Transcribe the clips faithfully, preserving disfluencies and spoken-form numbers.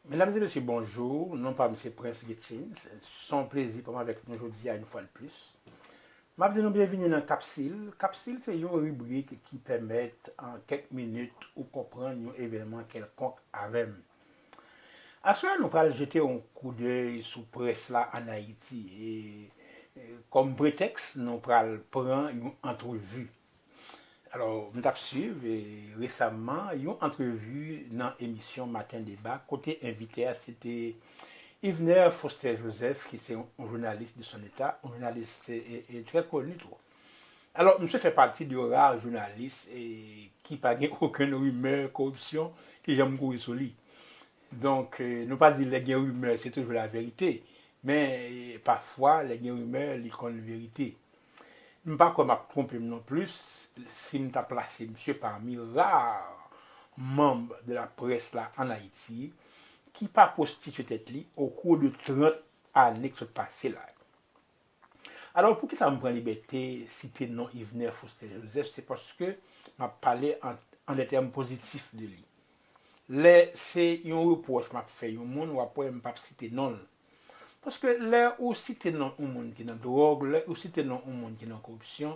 Medam e mesye, bonjou. Non pa m se Prince Getchins. Se yon plezi pou mwen avèk nou jodi a, yon fwa de plis. M ap di nou byenvini nan Kapsil. Kapsil se yon ribrik ki pèmèt an kèk minit ou konprann yon evènman kèlkonk avè m. Aswè a, nou pral jete yon koudèy sou près la ann Ayiti. E, e, kòm pretèks, nou pral pran yon antrevi. Alò, m t ap swiv, e, resaman yon antrevi nan emisyon Maten Deba kote envite a se te Yvener Foster Joseph, ki se yon, yon jounalis de son eta, yon jounalis, e, e, e, trè koni tou. Alò, misye fè pati de ra jounalis, e, ki pa gen okenn rimè koripsyon ki janm kouri sou li. Donk, e, nou pa di lè gen rimè, se toujou laverite, men, e, pafwa, lè gen rimè, li konn verite. M pa kwè m ap twonpe m non plis si m ta plase misye pami ra manm de la près la ann Ayiti ki pa pwostitye tèt li okou de trant ane k sot pase la. Alò, poukisa m pran libète site non Yvener Foster Joseph? Se paske m ap pale an, an de tèm pozitif de li. Lè se yon repwòch m ap fè yon moun, w ap wè m p ap site non l. Paske lè ou site non yon moun ki nan dwòg, lè ou site non yon moun ki nan koripsyon,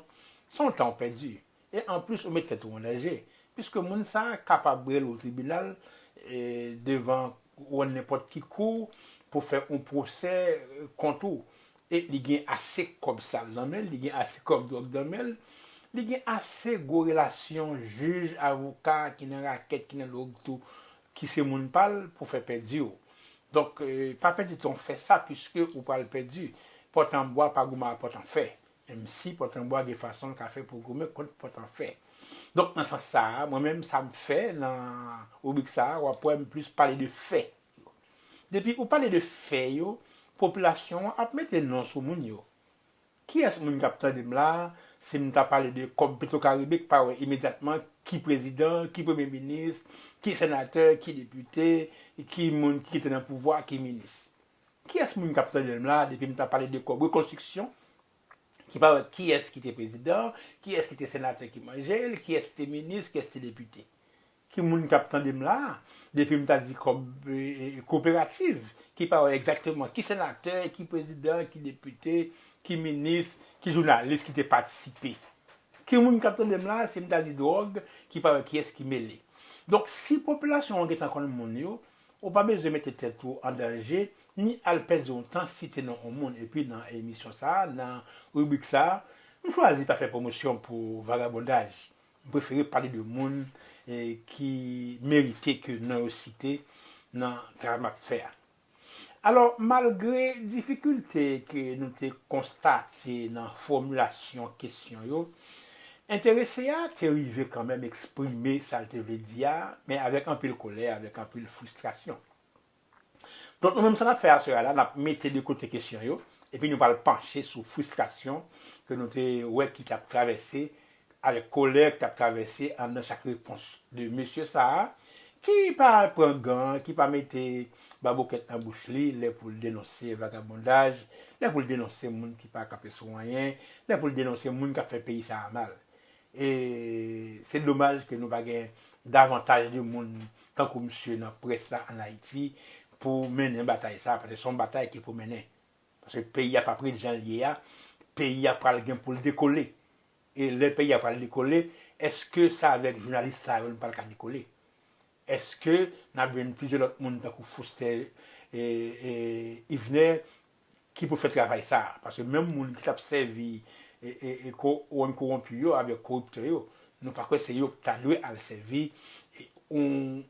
se yon tan w pèdi. E anplis, ou met tèt ou an danje. Piske moun sa a kapab rele w tribinal, e, devan ou an nenpòt ki kou pou fè yon pwosè, e, kont ou. E li gen ase kòb sal nan men l, li gen ase kòb dwòg nan men l, li gen ase gwo relasyon jij, avoka ki nan rakèt, ki nan dwòg tou, ki se moun pa l pou fè pèdi w. Donk, e, pa pèdi tan w fè sa, piske ou pral pèdi. Pòtan bwa pa goumen a pòtan fè. Menm si pòtan bwa gen fason l ka fè pou goumen kont pòtan fè. Donk, nan sans sa a, mwen menm, sa m fè nan ribrik sa a, w ap wè m plis pale de fè. Depi ou pale de fè yo, popilasyon an ap mete non sou moun yo. Kiyès moun k ap tande m la, si m ta pale de kòb Petwokaribe, k pa wè imedyatman ki prezidan, ki premye minis, ki senatè, ki depite, ki moun ki te nan pouvwa, ki minis? Kiyès moun k ap tande m la, depi m ta pale de kòb rekonstriksyon, ki pa wè kiyès ki te prezidan, kiyès ki te senatè ki manje l, kiyès ki te minis, kiyès ki te depite? Ki moun k ap tande m la, depi m ta di kòb, e, e, kooperativ, ki pa wè egzakteman ki senatè, ki prezidan, ki depite, ki minis, ki jounalis ki te patisipe? Ki moun k ap tande m la, si m ta di dwòg, ki pa wè kiyès ki mele? Donk, si popilasyon an gentan konn moun yo, ou pa bezwen mete tèt ou an danje, ni al pèdi yon tan site non yon moun. Epi nan emisyon sa a, nan ribrik sa a, m chwazi pa fè pwomosyon pou vagabondaj. M prefere pale de moun, e, ki merite ke non yo site nan travay m ap fè a. Alò, malgre difikilte ke nou te konstate nan fòmilasyon kesyon yo, enterese a te rive kanmenm eksprime sa l te vle di a, men avèk anpil kolè, avèk anpil fristrasyon. Donk, nou menm, sa n ap fè aswè a la, n ap mete de kote kesyon yo, epi nou pral panche sou fristrasyon ke nou te wè ki t ap travèse, avèk kolè k t ap travèse anndan chak repons de mesye sa a, ki pa pran gan, ki pa mete babokèt nan bouch li, lè pou l denonse vagabondaj, lè pou l denonse moun ki pa kanpe sou anyen, lè pou l denonse moun k ap fè peyi sa a mal. E se domaj ke nou pa gen davantaj de moun tankou misye nan près la ann Ayiti pou mennen batay sa a, paske se yon batay ki pou mennen. Paske peyi a p ap ret jan l ye a, peyi a pral gen pou l dekole. E lè peyi a pral dekole, èske se avèk jounalis sa yo l pral ka dekole? Èske n ap jwenn plizyè lòt moun tankou Foster, e, e, Yvener ki pou fè travay sa a? Paske menm moun ki t ap sèvi, e, e, e, ko-, wòn kowonpi yo avèk koriptè yo, nou pa kwè se yo ki ta dwe al sèvi, e, yon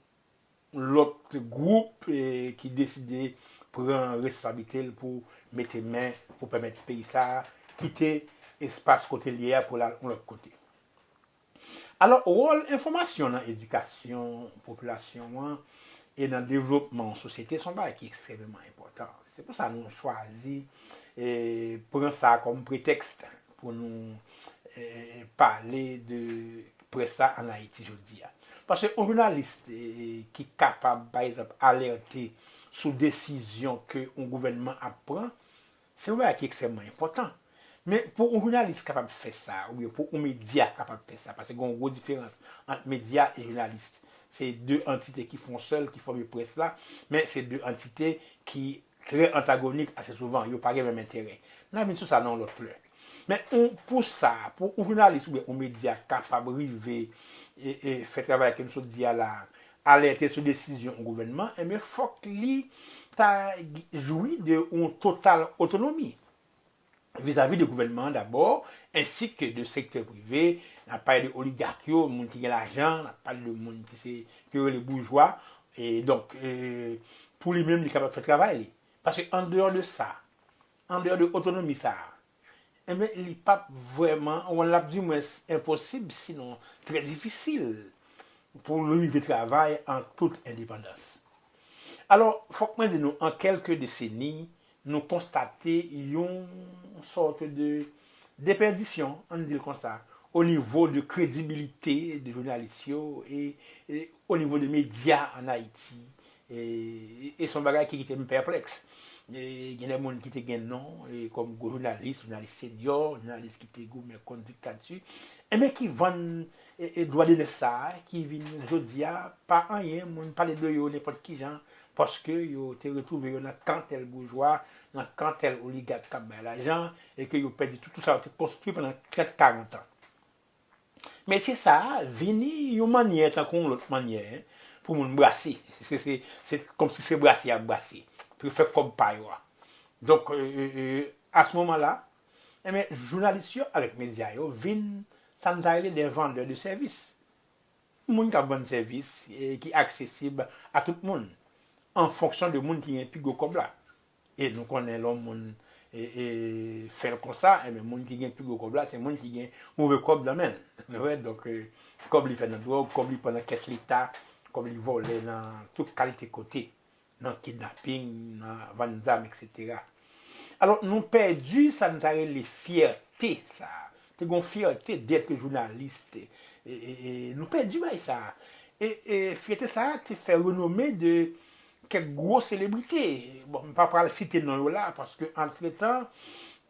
lòt gwoup, e, ki deside pran responsablite l pou mete men, pou pèmèt peyi sa a kite espas kote l ye a pou l al yon lòt kote. Alò, wòl enfòmasyon nan edikasyon popilasyon an e nan devlopman yon sosyete se yon bagay ki ekstrèmeman enpòtan. Se pou sa nou chwazi, e, pran sa kòm pretèks pou nou, e, pale de près la ann Ayiti jodi a. Paske yon jounalis, e, ki kapab, pa egzanp, alète sou desizyon ke yon gouvènman ap pran, se yon bagay ki ekstrèmman enpòtan. Men pou yon jounalis kapab fè sa, oubyen pou yon medya kapab fè sa, paske gen yon gwo diferans ant medya e jounalis. Se de antite ki fè yon sèl, ki fòme près la, men se de antite ki trè antagonik ase souvan, yo pa gen menm enterè. N a vin sou sa nan yon lòt lè. Men yon, pou sa, pou yon jounalis oubyen yon medya kapab rive e, e fè travay ke m sot di a la, alète sou desizyon yon gouvènman, enben fòk li ta jwi de yon total otonomi vizavi de gouvènman an dabò, ensi ke de sektè prive, n ap pale de oligak yo, moun ki gen lajan, n ap pale de moun ki se, ke yo rele boujwa, e donk, e, pou li menm, li kapab fè travay li. Paske andeyò de sa, andeyò de otonomi sa a, enben, li p ap vrèman, ou l ap dimwens enposib, sinon trè difisil, pou l rive travay an tout endepandans. Alò, fòk mwen di nou, an kèlke deseni, nou konstate yon sòt de depèdisyon, ann di l konsa, o nivo de kredibilite de jounalis yo e, e o nivo de medya ann Ayiti. E, e se yon bagay ki kite m pèplèks. E, gen de moun ki te gen non e, kòm gwo jounalis, jounalis senyò, jounalis ki te goumen kont diktati, enben ki vann e, e dwa de nès sa a, ki vin jodi a pa anyen, moun pale de yo nenpòt ki jan, paske yo te retwouve yo nan kan tèl boujwa, nan kan tèl oligak k ap bay lajan, e ke yo pèdi tout, tout sa yo te konstwi pandan trant, karant an. Mesye sa a vini yon mannyè tankou yon lòt mannyè, pou moun brase. Se, se, se kòmsi se brase y ap brase, pou yo fè kòb pa yo a. Donk, e, e, e, a se moman la, enben, jounalis yo avèk medya yo vin sa n ta rele de vandè de sèvis. Moun k ap vann sèvis e ki aksesib a tout moun, an fonksyon de moun ki gen pi gwo kòb la. E nou konnen lè yon moun e, e fè l konsa, enben, moun ki gen pi gwo kòb la, se moun ki gen move kòb nan men l. Ou wè, donk, e, kòb li fè nan dwòg, kòb li pran nan kès leta, kòb li vòlè nan tout kalite kote, nan kidnaping, nan vann zam, etsetera. Alò, nou pèdi sa n ta rele fyète sa a. Te gen yon fyète d'être jounalis. E, e, e, nou pèdi bagay sa a. E, e fyète sa a te fè renome de kèk gwo selebrite. Bon, m pa pral site non yo la, paske antretan,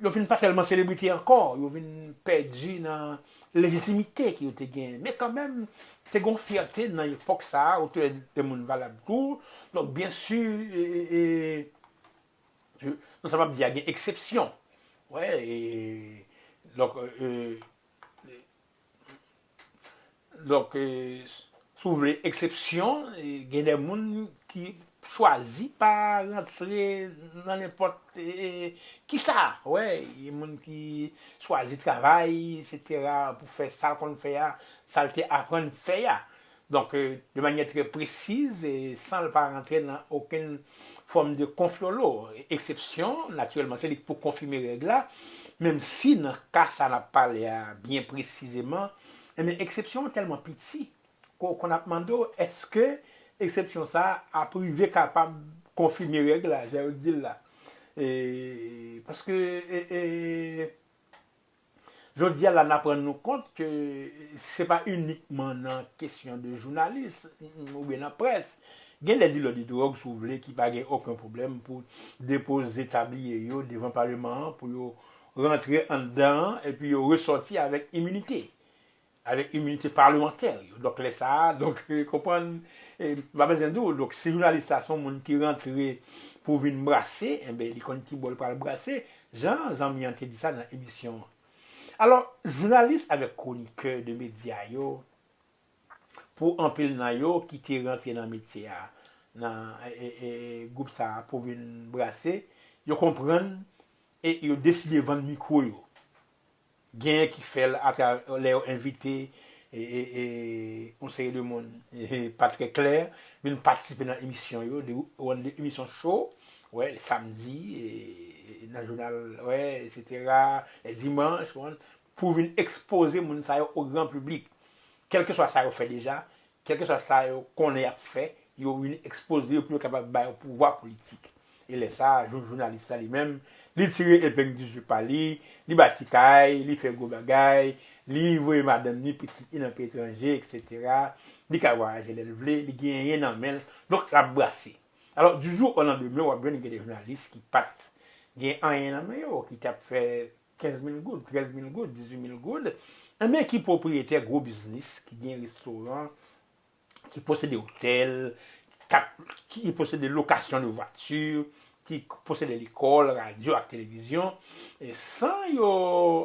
yo vin pa tèlman selebrite ankò. Yo vin pèdi nan lejitimite ke yo te genyen. Men kanmenm, te gen yon fyète nan epòk sa a, otour de moun valab tou. Donk, byen si, e, e, e, nou sa p ap di a gen eksepsyon. Wè, e, donk, e, donk, e, si w vle eksepsyon, e, gen de moun ki chwazi pa rantre nan nenpòt, e, e, kisa. Wè, gen moun ki chwazi travay, etsetera, pou fè sa l konn fè a, sa l te aprann fè a. Donk, e, de manyè trè presiz, e san l pa rantre nan okenn fòm de konflolo. Eksepsyon, natirèlman, se li k pou konfime règ la, menm si nan ka sa n ap pale a byen presizeman, enben, eksepsyon an tèlman piti, ke w konn ap mande w, èske eksepsyon sa a ap rive kapab konfime règ la, jan yo di l la? E, paske, e, e, jodi a la, n ap rann nou kont ke se pa inikman nan kesyon de jounalis oubyen nan près. Gen de dilè de dwòg, si w vle, ki pa gen okenn pwoblèm pou depoze tabliye yo devan Paleman an, pou yo rantre anndan an, epi yo resòti avèk iminite. Avèk iminite palemantè yo. Donk, lè sa a, donk, konprann, e, m pa bezwen di w, donk, si jounalis sa se yon moun ki rantre pou vin brase, enben, li konn ki bò l pral brase, jan zanmi an te di sa nan emisyon an. Alò, jounalis avèk kwonikè de medya yo, pou anpil nan yo ki te rantre nan metye a, nan, e, e, e, gwoup sa a pou vin brase, yo konprann e yo deside vann mikwo yo. Genyen ki fè l atravè lè yo envite, e, e, e, yon seri de moun, e, pa trè klè, vin patisipe nan emisyon yo, de, de emisyon show, wè, samdi, e, e, nan jounal, wè, etsetera, lè dimanch, konprann, pou vin ekspoze moun sa yo o gran piblik. Kèlkeswa sa yo fè deja, kèlkeswa sa yo konnen y ap fè, yo vin ekspoze yo pou yo kapab ba yo pouvwa politik. E lè sa a, jou-, jounalis la li menm, li tire epeng di je pa li, li bati kay, li fè gwo bagay, li voye madanm ni pitit ni nan peyi etranje, etsetera. Li ka vwayaje lè l vle, li genyen nan men l, donk l ap brase. Alò, du jour au lendemain, w ap jwenn gen de jounalis ki pa t gen anyen nan men yo, ki t ap fè kenz mil goud, trèz mil goud, dizuit mil goud, enben ki pwopriyetè gwo biznis, ki gen restoran, ki posede otèl, k ap, ki posede lokasyon de vwati, ki posede lekòl, radyo ak televizyon, e san yo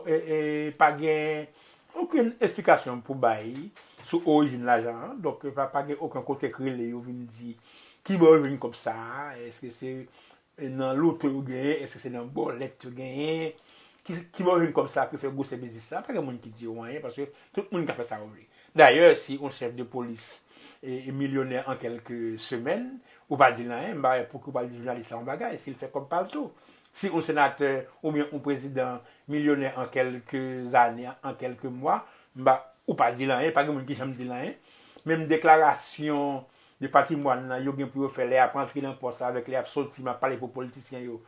e, e, pa gen okenn esplikasyon pou bay sou orijin lajan an. Donk, pa, pa gen okenn kote k rele yo vin di ki bò yo jwenn kòb sa a, èske se e nan loto yo genyen, èske se nan bòlèt yo genyen, ki, ki bò yo jwenn kòb sa pou yo fè gwosè biznis sa, pa gen moun ki di yo anyen, paske tout moun ka fè sa yo vle. Dayè, si yon chèf de polis e, e milyonè an kèlke semèn, ou pa di l anyen, m pa wè pouki w pral di jounalis la yon bagay, si l fè kòb pa l tou. Si yon senatè oubyen yon prezidan milyonè an kèlke zane, an kèlke mwa, m pa, ou pa di l anyen, pa gen moun ki janm di l anyen. Menm deklarasyon de patrimwàn nan yo gen pou yo fè lè y ap antre nan pòs la avèk lè y ap soti, m ap pale pou politisyen yo,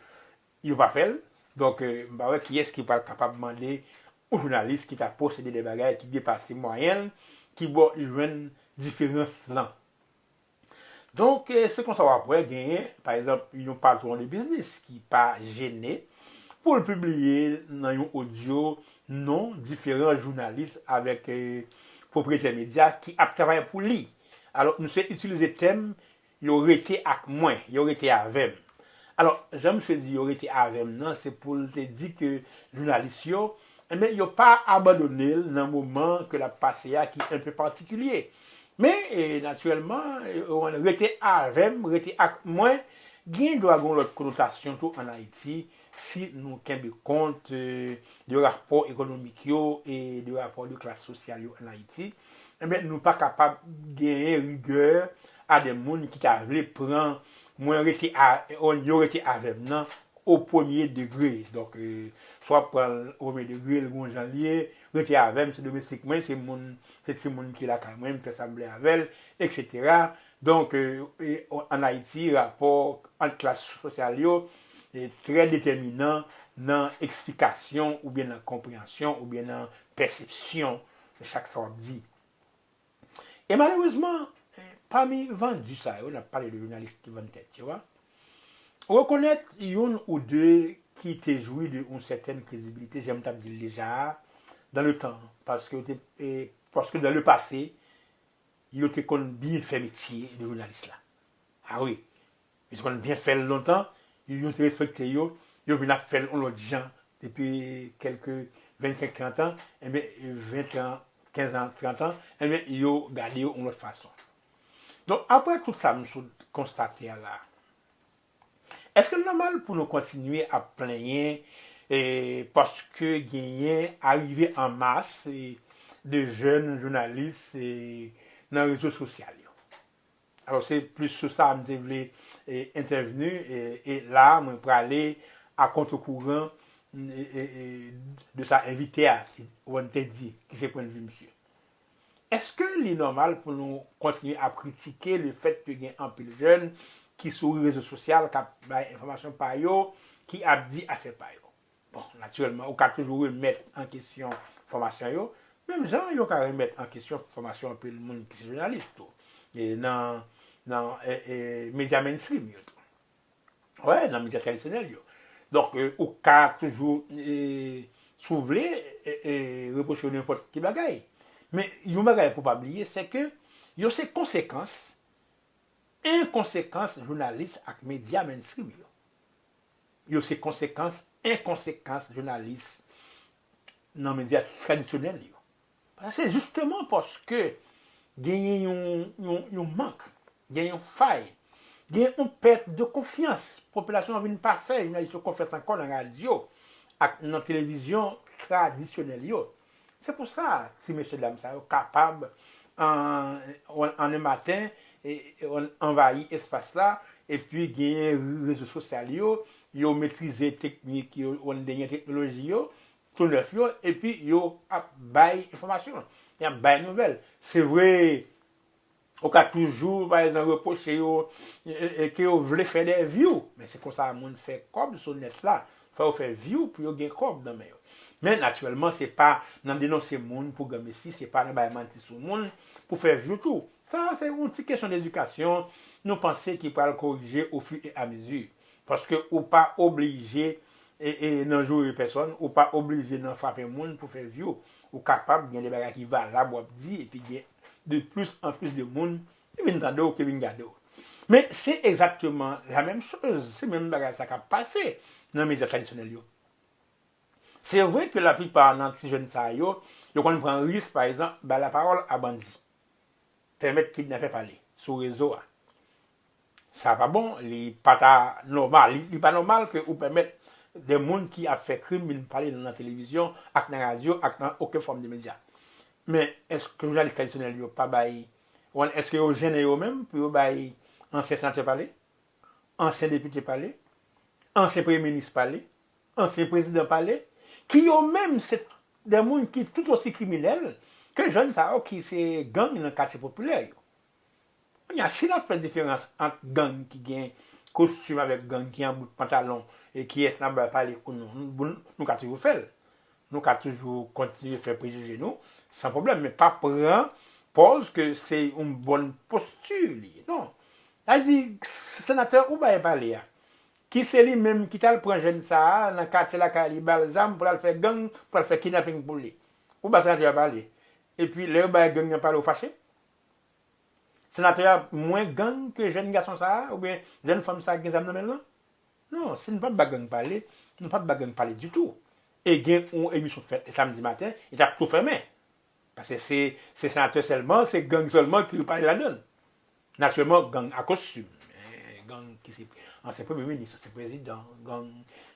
yo pa fè l. Donk, e, m pa wè kiyès ki pral kapab mande yon jounalis ki ta posede de bagay ki depase mwayen l, ki bò li jwenn diferans lan. Donk, e, se konsa w ap wè genyen, pa egzanp, yon patwon de biznis ki pa jene pou l pibliye nan yon odyo non diferan jounalis avèk, e, pwopriyetè medya ki ap travay pou li. Alò, misye itilize tèm yo rete ak mwen, yo rete avè m. Alò, jan misye di yo rete avè m nan, se pou l te di ke jounalis yo, enben, yo pa abandone l nan moman ke l ap pase a ki enpe patikilye. Men, e, natirèlman, e, rete avè m, rete ak mwen, gen dwa gen yon lòt konotasyon tou ann Ayiti, si nou kenbe kont, e, de rapò ekonomik yo e de rapò de klas sosyal yo ann Ayiti, enben, nou pa kapab genyen rigè a de moun ki ta vle pran mwen rete a, yo rete avè m nan o premye degre. Donk, e, swa pran l o premye degre, l gon jan l ye, rete avè m, se domestik mwen, se moun, se timoun ki lakay mwen, m fè sa m vle avè l, etsetera. Donk, e, e, ann Ayiti, rapò ant klas sosyal yo e trè detèminan nan eksplikasyon oubyen nan konpreyansyon oubyen nan pèsepsyon de chak sa w ap di. E malerezman, e, pami vandi sa yo, n ap pale de jounalis ki vann tèt yo a, ou rekonèt youn ou de ki te jwi de yon sètèn kredibilite, jan m t ap di l deja a, dans le temps, paske yo te, e, paske dans le passé, yo te konn byen fè metye de jounalis la. A wi, yo te konn byen fè l lontan, yo te respekte yo, yo vin ap fè l yon lòt jan depi kèlke vennsenk, trant an, enben, ven, trant, kenz an, trant an, enben, yo gade yo yon lòt fason. Donk, apre tout sa m sot konstate a la, èske l nòmal pou nou kontinye ap plenyen, e, paske genyen arive an mas, e, de jèn jounalis, e, nan rezo sosyal yo? Alò, se plis sou sa m te vle, e, entèvni, e, e la, mwen prale a kontrekouran, e, e, e, de sa envite a te, ou te di, ki se pwennvi misye. Èske li nòmal pou nou kontinye ap kritike lefèt ke gen anpil jèn ki sou rezo sosyal k ap bay enfòmasyon pa yo, ki ap di afè pa yo? Bon, natirèlman, ou ka toujou remèt an kesyon fòmasyon yo, menm jan yo ka remèt an kesyon fòmasyon anpil moun ki se jounalis tou, e nan, nan e, e, medya mainstream yo tou. Wè, nan medya tradisyonèl yo. Donk, e, ou ka toujou, e, si w vle, e, e, repwoche yo nenpòt ki bagay. Men, yon bagay pou pa bliye, se ke yo se konsekans, enkonsekans jounalis ak medya mainstream yo. Yo se konsekans, enkonsekans jounalis nan medya tradisyonèl yo. Se jisteman paske genyen yon, yon, yon mank, genyen yon fay, genyen yon pèt de konfyans. Popilasyon an vin pa fè jounalis yo konfyans ankò nan radyo ak nan televizyon tradisyonèl yo. Se pou sa, ti mesye dam sa yo kapab, an, an, an maten, e, e, anvayi espas la, epi genyen rezo sosyal yo, yo metrize teknik yo, dènye teknoloji yo, tou nèf yo, epi yo ap bay enfòmasyon, y ap bay nouvèl. Se vre, ou ka toujou, pa egzanp, repwoche yo, e, e, e, ke yo vle fè de view, men se konsa moun fè kòb sou nèt la. Fò yo fè view pou yo gen kòb nan men yo. Men, natirèlman, se pa nan denonse moun pou granmesi, se pa nan bay manti sou moun pou fè view tou. Sa a, se yon ti kesyon dedikasyon, nou panse ki pral korije au fur et à mesure. Paske ou pa oblije, e, e, nan joure pèsòn, ou pa oblije nan frape moun pou fè view. Ou kapab gen de bagay ki valab w ap di, epi gen de plis an plis de moun ki vin tande w, ki vin gade w. Men se egzakteman la menm choz, se menm bagay sa k ap pase nan medya tradisyonèl yo. Se vre ke laplipa nan ti jèn sa yo, yo konn pran risk, pa egzanp, bay lapawòl a bandi, pèmèt kidnapè pale sou rezo a. Sa pa bon, li pa ta nòmal, li, li pa nòmal ke ou pèmèt de moun ki ap fè krim vin pale nan televizyon, ak nan radyo, ak nan okenn fòm de medya. Men èske jounalis tradisyonèl yo pa bay, èske yo jennen yo menm pou yo bay ansyen senatè pale, ansyen depite pale, ansyen premye minis pale, ansyen prezidan pale, ki yo menm se de moun ki tout osi kriminèl ke jèn sa yo ki se gang nan katye popilè yo. Kounye a, si n ap fè diferans ant gang ki gen kostim avèk gang ki an bout pantalon e kiyès n ap bay pale ou non, nou, nou ka toujou fè l. Nou ka toujou kontinye fè prejije nou san pwoblèm, men pa pran pòz ke se yon bòn posti li ye. Non. Sa di, senatè ou bay pale a, ki se li menm ki t al pran jèn sa a nan katye lakay li, ba l zam pou l al fè gang, pou l al fè kidnaping pou li. Ou ba senatè a pale. Epi lè yo bay gang nan pale, ou fache? Senatè a mwens gang ke jèn gason sa a, oubyen jèn fanm sa a ki gen zam nan men l lan? Non, si n p ap ba gang pale, nou p ap ba gang pale ditou. E gen yon emisyon k fèt samdi maten, li t ap tou fèmen. Paske se, se senatè sèlman, se gang sèlman ki pale ladan l. Natirèlman, gang a kostim. Eh, gang ki se ansyen premye minis, ansyen prezidan, gang,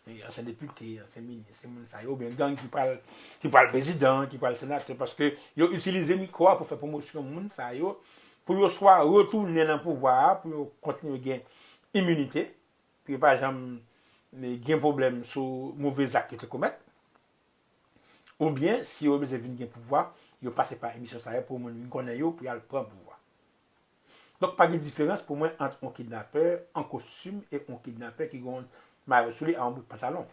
eh, ansyen depite, ansyen minis, se moun sa yo, oubyen gang ki pral, ki pral prezidan, ki pral senatè, paske yo itilize mikwo a pou fè pwomosyon moun sa yo, pou yo swa retounen nan pouvwa a, pou yo kontinye gen iminite, pou yo pa janm, eh, gen pwoblèm sou move zak yo te komèt, oubyen si yo bezwen vin gen pouvwa, yo pase pa emisyon sa yo pou moun vin konnen yo, pou y al pran pouvwa. Donk, pa gen diferans pou mwen ant yon kidnapè an kostim e yon kidnapè ki gen yon mayo sou li a yon bout pantalon,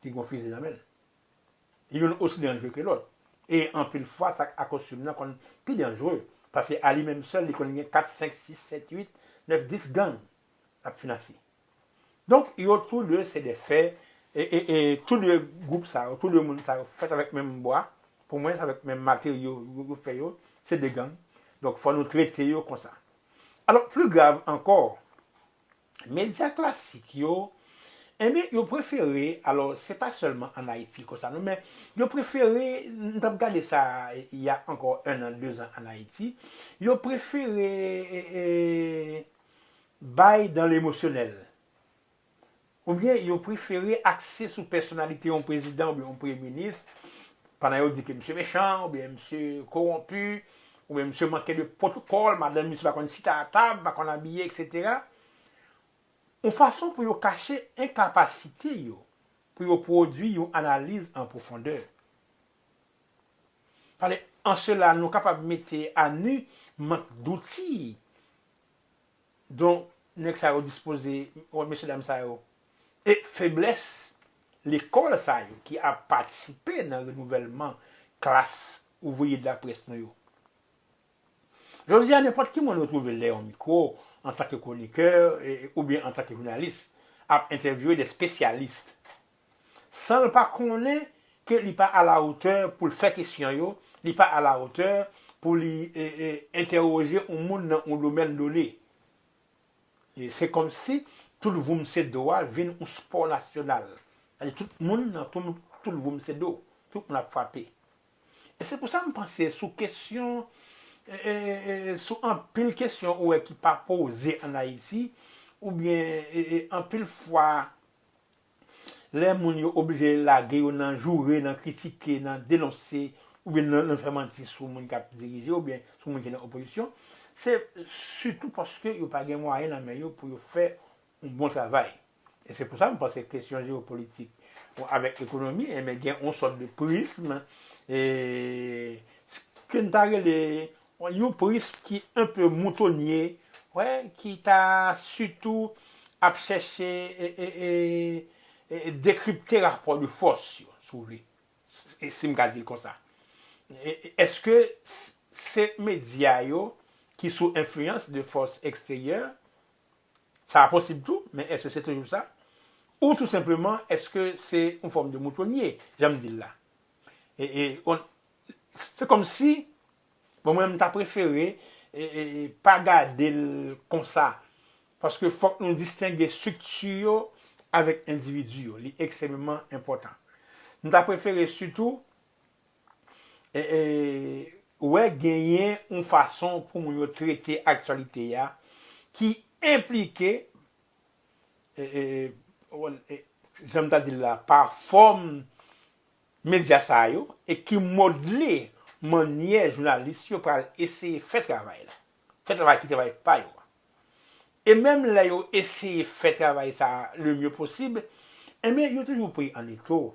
ki gen yon fizi nan men l. Youn osi danjere ke lòt. E anpil fwa, sa k a kostim nan konn pi danjere, paske a li menm sèl, li konn gen kat, senk, sis, sèt, uit, nèf, dis gang l ap finanse. Donk, yo tou de se de fè, e, e, e tou de gwoup sa yo, tou de moun sa yo fèt avèk menm bwa, pou mwen, se avèk menm materyo yo, yo fè yo, se de gang. Donk, fò nou trete yo konsa. Alò, pli grav ankò, medya klasik yo, enben, yo prefere, alò, se pa sèlman ann Ayiti konsa, non, men yo prefere, m t ap gade sa, il y a encore un an, deux ans ann Ayiti, yo prefere, e, e, bay dans l'émotionnel. Oubyen yo prefere akse sou pèsonalite yon prezidan oubyen yon premye minis, pandan yo di ke misye mechan, oubyen misye kowonpi, oubyen misye manke de pwotokòl, madanm misye pa konn chita a tab, pa konn abiye, etsetera. Yon fason pou yo kache enkapasite yo pou yo pwodui yon analiz an pwofondè. Pale, an sela, nou kapab mete a nu mank douti dont nèg sa yo dispoze, mesye dam sa yo, e feblès lekòl sa yo ki ap patisipe nan renouvèlman klas ouvriye de la presse nou yo. Jodi a, nenpòt ki moun retwouve l dèyè yon mikwo, antanke kwonikè, e, oubyen antanke jounalis, ap entèvyouwe de spesyalis, san l pa konnen ke li pa a la otè pou l fè kesyon yo, li pa a la otè pou li, e, e, entèwoje yon moun nan yon domèn done. E se kòmsi tout voum se do a vin yon spò nasyonal. Sètadi tout moun nan tout, tout voum se do, tout moun ap frape. E se pou sa m panse sou kesyon, e, e, e, sou anpil kesyon ou wè ki pa poze ann Ayiti, oubyen, e, e, anpil fwa, lè moun yo oblije lage yo nan joure, nan kritike, nan denonse, oubyen nan, nan fè manti sou moun k ap dirije, oubyen sou moun ki nan opozisyon, se sitou paske yo pa gen mwayen nan men yo pou yo fè yon bon travay. E se pou sa m panse kesyon jewopolitik, bon, avèk ekonomi, enben, gen yon sòt de prism, e, ke n ta rele yon prism ki un peu moutonye, wè, ki ta sitou ap chèche, e, e, e, e, dekripte rapò de fòs yo, si w vle. E si m ka di l konsa. E, e, èske s-, se medya yo ki sou enfliyans de fòs eksteryè? Sa posib tou, men èske se toujou sa? Ou tou senpleman, èske se yon fòm de moutonye, jan m di l la? E, e, on, se kòmsi, bon, mwen, m ta prefere, e, e, e pa gade l konsa. Paske fòk nou distenge estrikti yo avèk endividi yo. Li ekstrèmeman enpòtan. M ta prefere sitou e, e, wè genyen yon fason pou moun yo trete aktyalite a ki enplike, e, e, e, jan m ta di l la, pa fòm medya sa yo e ki modle mannyè jounalis yo pral eseye fè travay la. Fè travay ki travay pa yo a. E menm lè yo eseye fè travay sa a le mye posib, enben, yo toujou pri an eto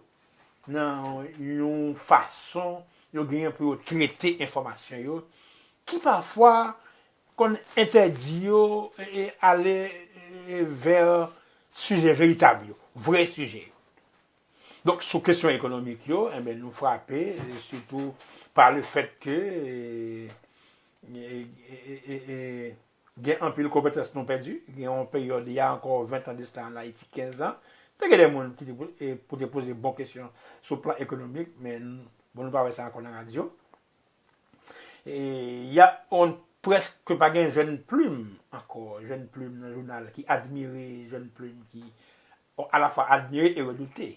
nan yon fason yo genyen pou yo trete enfòmasyon yo, ki pafwa konn entèdi yo e, e ale e, vè sijè veritab yo, vrè sijè yo. Donk, sou kesyon ekonomik yo, enben, nou frape, e, sitou pa le fèt ke e, e, e, e, e, gen anpil konpetans nou pèdi. Gen yon peryòd, y a ankò ven tan de sa, an Ayiti, kenz an, te gen de moun ki te pou, e, pou te poze bon kesyon sou plan ekonomik, men n-, bon, nou pa wè sa ankò nan radyo. E, y a, on, prèske pa gen jèn plim ankò, jèn plim nan jounal ki admire jèn plim ki alafwa admire e redoute.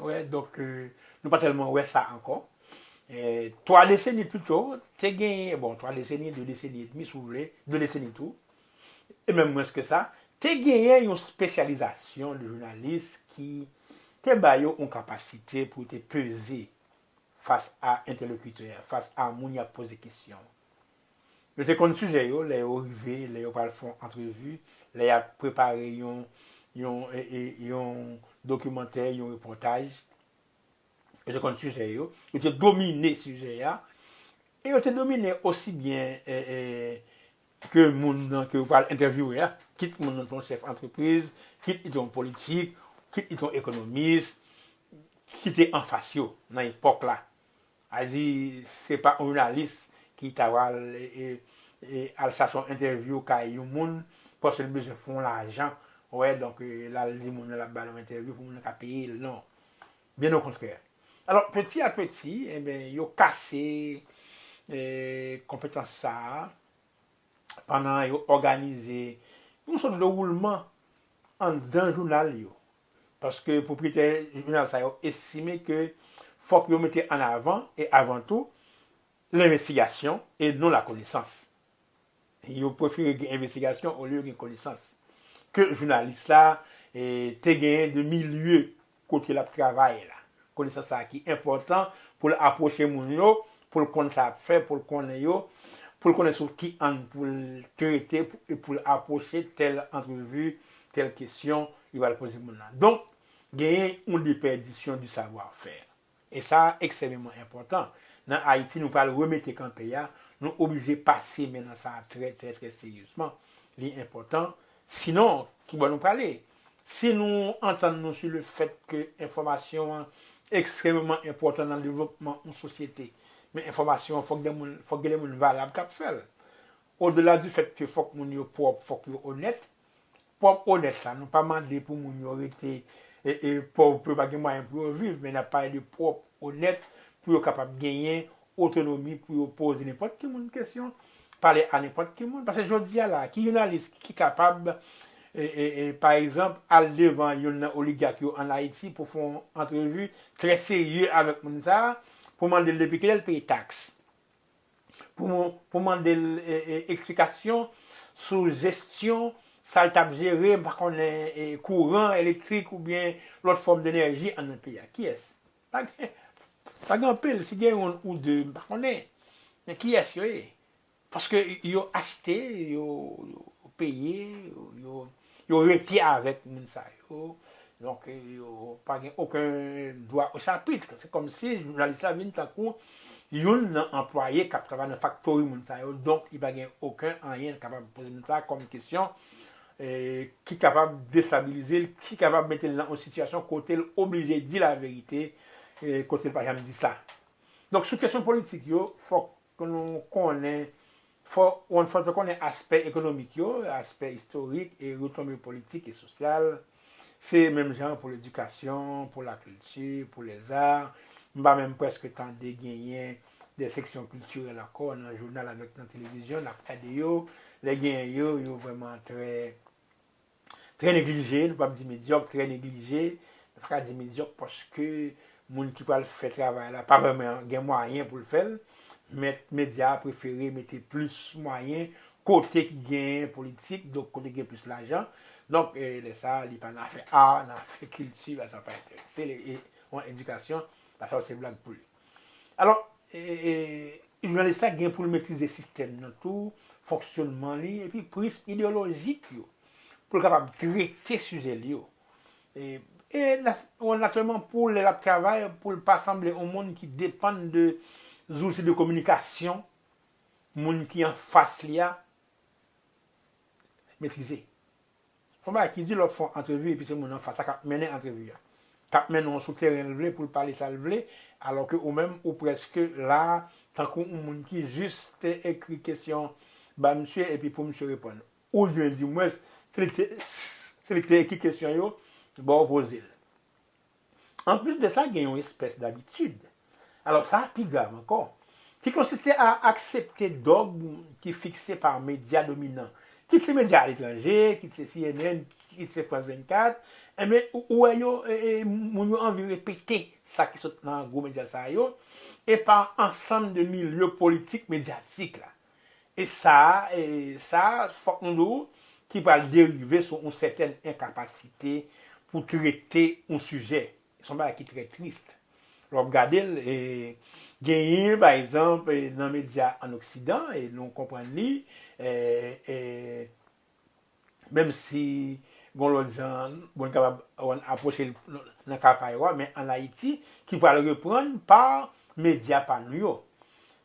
Wè, donk, e, nou pa tèlman wè sa ankò. E, twa deseni pito, te genyen, bon, twa deseni, de deseni edmi, si w vle, de deseni tou, e menm mwens ke sa, te genyen yon espesyalizasyon de jounalis ki te ba yo yon kapasite pou te peze fas a entèlokitè, fas a moun y ap poze kesyon. Yo te konn sijè yo, lè yo rive, lè yo pral fè yon antrevi, lè y ap prepare yon, yon, e, e, yon dokimantè, yon repòtaj. Yo te konn sijè yo, yo te domine sijè a, e yo te domine osi byen, e, e, ke moun nan ke yo pral entèvyouwe a, kit moun nan te yon chèf antrepriz, kit li te yon politik, kit li te yon ekonomis, ki te anfas yo nan epòk la. A di, se pa yon jounalis ki ta pral, e, e, e, al chache yon entèvyou kay yon moun, paske l bezwen fè yon lajan. Wè, donk, e, l al di moun nan l ap ba l yon entèvyou pou moun nan ka peye l, non. Byen okontrè. Alò, peti a peti, enben, yo kase, e, konpetans sa a, pandan yo òganize yon sòt de woulman anndan jounal yo. Paske pwopriyetè jounal sa yo estime ke fòk yo mete an avan e avan tou lenvestigasyon e non lakonesans. Yo prefere gen envestigasyon olye gen konesans. Ke jounalis la, e, te genyen de milye kote l ap travay la. Konesans sa a ki enpòtan pou l apwoche moun yo, pou l konn sa ap fè, pou l konnen yo, pou l konnen sou ki ang pou l trete, pou, e pou l apwoche tèl antrevi, tèl kesyon li pral poze moun nan. Donk, genyen yon depèdisyon di savwa fè. E sa ekstrèmeman enpòtan. Nan Ayiti, nou pral remete kanpe a, nou oblije pase men nan sa trè, trè, trè seryezman. Li enpòtan. Sinon, ki bò nou prale? Si nou antann nou sou le fèt ke enfòmasyon an ekstrèmeman enpòtan nan devlopman yon sosyete, men enfòmasyon an, fòk gen moun, fòk gen de moun valab k ap fè l. Odela di fèt ke fòk moun yo pwòp, fòk yo onèt, pwòp onèt la, nou pa mande pou moun yo rete, e, e, pòv, pou yo pa gen mwayen pou yo viv, men n ap pale de pwòp onèt pou yo kapab genyen otonomi pou yo poze nenpòt ki moun kesyon, pale a nenpòt ki moun. Paske jodi a la, ki jounalis ki kapab, e, e, e, pa egzanp, al devan youn nan oligak yo ann Ayiti pou fè yon antrevi trè serye avèk moun sa a, pou mande l depi kilè l peye taks, pou, pou mande l, e, e, eksplikasyon sou jesyon sa l t ap jere, m pa konnen, e, kouran elektrik oubyen lòt fòm denèji anndan peyi a. Kiyès? Pa gen, pa gen anpil, si gen youn ou de, m pa konnen. Men kiyès yo ye? Paske yo achte, yo, yo peye, yo, yo, yo rete avèk moun sa yo. Donk, yo pa gen okenn dwa o chapit. Se kòmsi jounalis la vin tankou youn nan anplwaye k ap travay nan faktori moun sa yo. Donk, li pa gen okenn anyen l kapab poze moun sa kòm kesyon, e, ki kapab destabilize l, ki kapab mete l nan yon sitiyasyon kote l oblije di laverite, e, kote l pa janm di sa. Donk, sou kesyon politik yo, fòk ke nou konnen, fò, fò nou konnen aspè ekonomik yo, aspè istorik e retonbe politik e sosyal. Se menm jan pou ledikasyon, pou lakilti, pou lèzar. M pa menm prèske tande genyen de seksyon kiltirèl ankò nan jounal avèk nan televizyon, n ap gade yo. Lè genyen yo, yo vrèman trè, trè neglije, nou p ap di medyòk, trè neglije. Nou pa ka di medyòk paske moun ki pral fè travay la pa vrèman gen mwayen pou l fè l, men medya a prefere mete plis mwayen kote ki gen politik, donk kote gen plis lajan. Donk, eh, lè sa a, li pa nan afè a, nan afè kilti, ba sa pa enterese l, e, e, yon edikasyon, ba sa se blag pou li. Alò, e, e, jounalis la gen pou l metrize sistèm nan tou, fonksyonman li, epi prism ideyolojik yo, pou l kapab trete sijè li yo. E, e na-, natirèlman, pou lè l ap travay, pou l pa sanble yon moun ki depann de zouti de kominikasyon moun ki anfas li a metrize. Se yon bagay ki di lè w ap fè yon antrevi epi se moun anfas la k ap mennen antrevi a. K ap mennen w sou teren l vle pou l pale sa l vle, alò ke ou menm ou prèske la tankou yon moun ki jis te ekri kesyon ba misye epi pou misye reponn. Oubyen dimwens, se li k te, se li k te ekri kesyon yo ba w poze l. Anplis de sa, gen yon espès dabitid, alò sa a pi grav ankò, ki konsiste a aksepte dòg ki fikse pa medya dominan, kit se medya aletranje, kit se C N N, kit se France vennkat, enben, ou, ou wè yo, e, e, moun yo anvi repete sa ki sot nan gwo medya sa yo, e pa ansanm de milye politik medyatik la. E sa, e sa, fòk nou di w, ki pral derive sou yon sètèn enkapasite pou trete yon sijè. Se yon bagay ki trè tris. Lè w ap gade l, e, genyen, pa egzanp, e, nan medya ann Oksidan, e nou konprann li, e, e, menm si gon lòt jan, bon, n kapab, bon, apwoche l nan ka pa yo a, men ann Ayiti, ki pral reprann pa medya pa nou yo.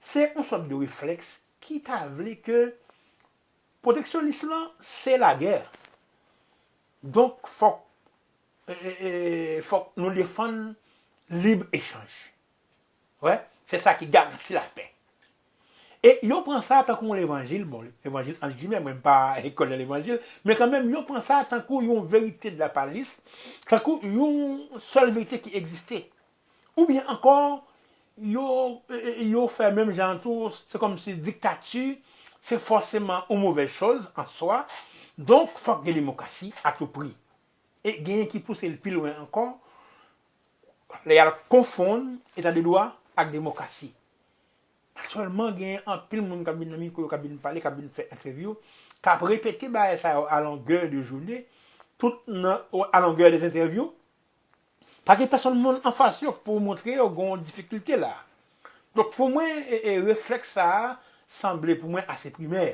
Se yon sòt de reflèks ki ta vle ke pwoteksyonis lan, se lagè. Donk, fòk, e, e, e, fòk nou defann lib echanj. Wè, se sa ki garanti lapè. E yo pran sa tankou yon levanjil, bon, levanjil ant gimè, mwen m pa kwè nan levanjil, men kanmenm, yo pran sa tankou yon verite de la palisse, tankou yon sèl verite ki egziste. Oubyen ankò, yo, e, e, yo fè menm jan an tou, se kòmsi diktati, se fòseman yon movèz choz an swa, donk, fòk gen demokrasi a tou pri. E genyen ki pouse l pi lwen ankò, lè y al konfonn eta de dwa ak demokrasi. Natirèlman, genyen anpil moun k ap vin nan mikwo yo, k ap vin pale, k ap vin fè entèvyou, k ap repete bagay sa yo a longè de jounen, tout nan, a longè de entèvyou. Pa gen pèsonn moun anfas yo pou montre yo gen yon difikilte la. Donk, pou mwen, e, e, reflèks sa a sanble pou mwen ase primè.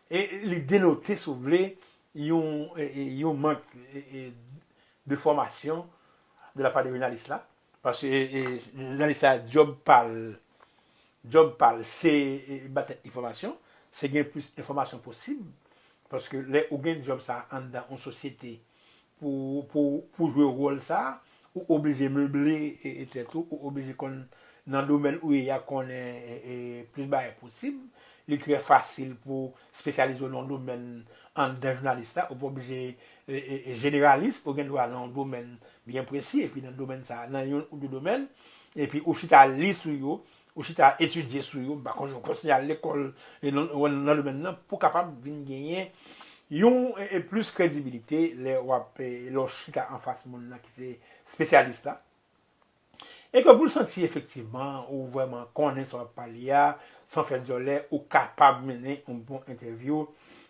E, e, li denote, si w vle, yon, e, e, yon mank, e, e, de fòmasyon de la pa de jounalis la. Paske, e, e, jounalis la, djòb pa l, djòb pa l, se, e, ba tèt li fòmasyon, se gen plis enfòmasyon posib. Paske lè ou gen djòb sa anndan yon sosyete pou, pou, pou jwe wòl sa, ou oblije meble, e, e, tèt ou, ou oblije konn nan domèn ou ye a konnen, e, e, plis bagay posib. Li trè fasil pou espesyalize w nan yon domèn anndan jounalis la, ou pa oblije, e, e, e, jeneralis, ou gen dwa nan yon domèn byen presi, epi nan domèn sa, nan youn ou de domèn, epi ou chita li sou yo, ou chita etidye sou yo, m pa konnen, ou kontinye al lekòl, e, nan, nan domèn nan, pou kapab vin genyen yon, e, e, plis kredibilite lè w ap, e, lè w chita anfas moun nan ki se espesyalis la. E ke pou l santi efektivman ou vrèman konnen sa w ap pale a, san fè dyòlè, ou kapab mennen yon bon entèvyou,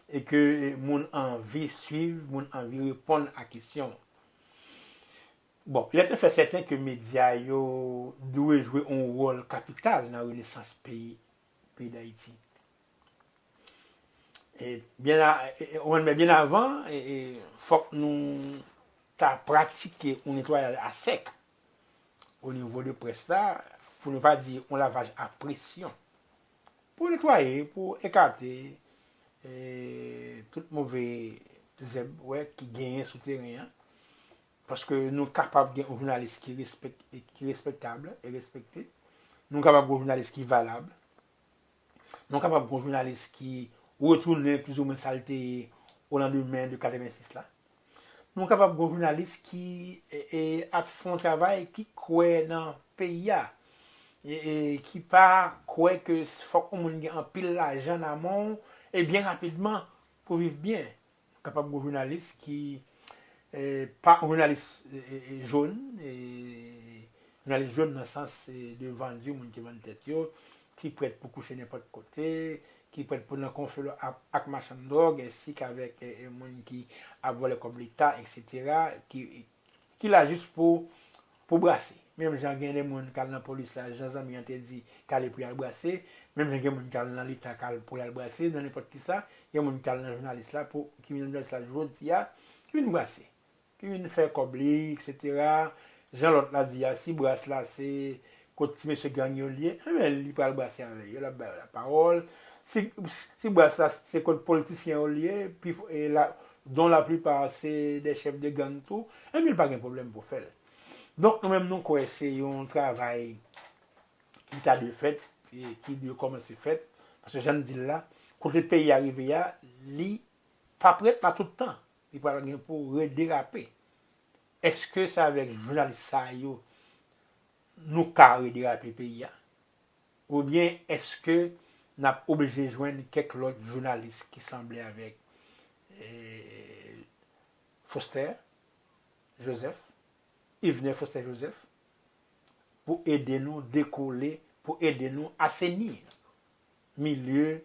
e ke, e, moun anvi swiv, moun anvi reponn a kesyon. Bon, il est un fait certain ke medya yo dwe jwe yon wòl kapital nan renesans peyi, peyi Dayiti. E, byen a-, e, e, ou konn, men byen avan, e, e, fòk nou ta pratike yon netwayaj a sèk o nivo de près la, pou ne pa di yon lavaj a presyon. Pou netwaye, pou ekate, e, tout move zèb, wè, ki genyen sou teren an. Paske nou kapab gen yon jounalis ki respèk-, ki respektab e respekte. Nou kapab gen yon jounalis ki valab. Nou kapab gen yon jounalis ki retounen plizoumwen sa l te ye o landemen de katrevensis la. Nou kapab gen yon jounalis ki, e, e, ap fè yon travay, ki kwè nan peyi a, e, e ki pa kwè ke fòk yon moun gen anpil lajan nan men w e byen rapidman pou viv byen. Kapab gen jounalis ki eh, pa yon jounalis eh, eh, eh, jòn, eh, jounalis jòn nan sans eh, de vann, moun ki vann tèt yo, ki prèt pou kouche nenpòt kote, ki prèt pou nan konfli ak, ak machann dwòg, ensi k avèk eh, eh, moun ki ap vòlè kòb leta, etsetera, ki, ki la jis pou, pou brase. Menm jan gen de moun k al nan polis la, jan zanmi an te di, k ale pou y al brase, menm jan gen moun k al nan leta k al pou y al brase, nan nenpòt kisa, gen moun k al nan jounalis la, pou, ki vin nan jounalis la jodi a, ki vin brase, ki vin fè kòb li, etsetera. Jan lòt la di a, si bras la se kot ti mesye gang yo l ye, enben li pral brase avè yo, l ap ba yo lapawòl. Si, si bras la se kot politisyen yo l ye, pi, e la, dont la plupart se de chèf de gang tou, enben li pa gen pwoblèm pou fè l. Donk nou menm nou kwè se yon travay ki ta dwe fèt, e ki dwe kòmanse fèt, paske jan n di l la, kote peyi a rive a, li pa p ret la tout tan, li pral gen pou rederape. Èske se avèk jounalis sa yo nou ka rederape peyi a? Oubyen èske n ap oblije jwenn kèk lòt jounalis ki sanble avèk eh, Foster Joseph, Yvener Foster Joseph, pou ede nou dekole, pou ede nou aseni milye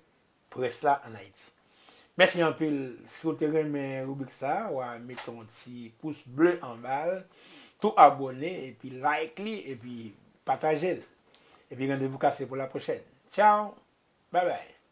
près la ann Ayiti. Mèsi anpil. Si w te renmen ribrik sa, w a mete yon ti pous ble anba l, tou abòne, epi like li, epi pataje l. Epi randevou kase pou la pwochèn. Tchao! Bye bye!